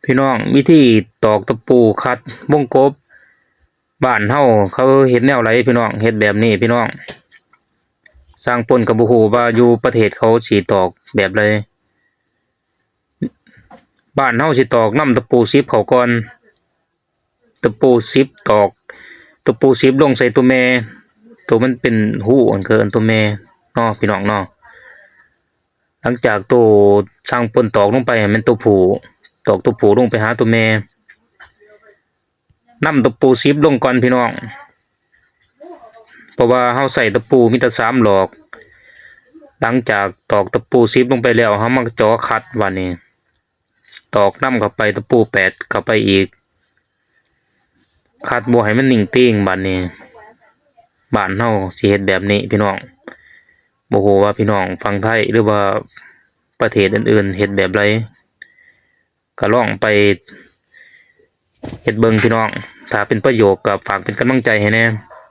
ພີ່ນ້ອງ ວິທີຕອກຕະປູຂັດວົງກົບ ບ້ານເຮົາເຂົາເຮັດແນວໃດພີ່ນ້ອງ? ເຮັດແບບນີ້ພີ່ນ້ອງ. ຊ່າງປົນກໍບໍ່ຮູ້ວ່າຢູ່ປະເທດເຂົາຊິຕອກແບບໃດ. ບ້ານເຮົາຊິຕອກນຳຕະປູສິບເຂົ້າກ່ອນ. ຕະປູສິບຕອກ ຕະປູສິບລົງໃສ່ໂຕແມ່ ໂຕມັນເປັນຮູ ອັນເອີ້ນໂຕແມ່ເນາະ ພີ່ນ້ອງເນາະ. ຫຼັງຈາກໂຕຊ່າງປົນຕອກລົງໄປ ໃຫ້ແມ່ນໂຕຜູ້ ຕອກໂຕຜູ້ລົງໄປຫາໂຕແມ່ ນຳຕະປູສິບລົງກ່ອນພີ່ນ້ອງ ເພາະວ່າເຮົາໃຊ້ຕະປູມີແຕ່ສາມຫຼອກ. ຫຼັງຈາກຕອກຕະປູສິບລົງໄປແລ້ວ ເຮົາມາເຈາະຂັດບາດນີ້ ຕອກນຳເຂົ້າໄປ ຕະປູແປດເຂົ້າໄປອີກ ຂັດບໍ່ໃຫ້ມັນໜິ່ງຕີງ. ບາດນີ້ບ້ານເຮົາຊິເຮັດແບບນີ້ພີ່ນ້ອງ. ບໍ່ຮູ້ວ່າພີ່ນ້ອງຝັ່ງໄທ ຫຼືວ່າປະເທດອື່ນໆເຮັດແບບໃດ ກໍລອງໄປເຮັດເບິ່ງພີ່ນ້ອງ. ຖ້າເປັນປະໂຫຍດກໍຝາກເປັນກຳລັງໃຈໃຫ້ແດ່.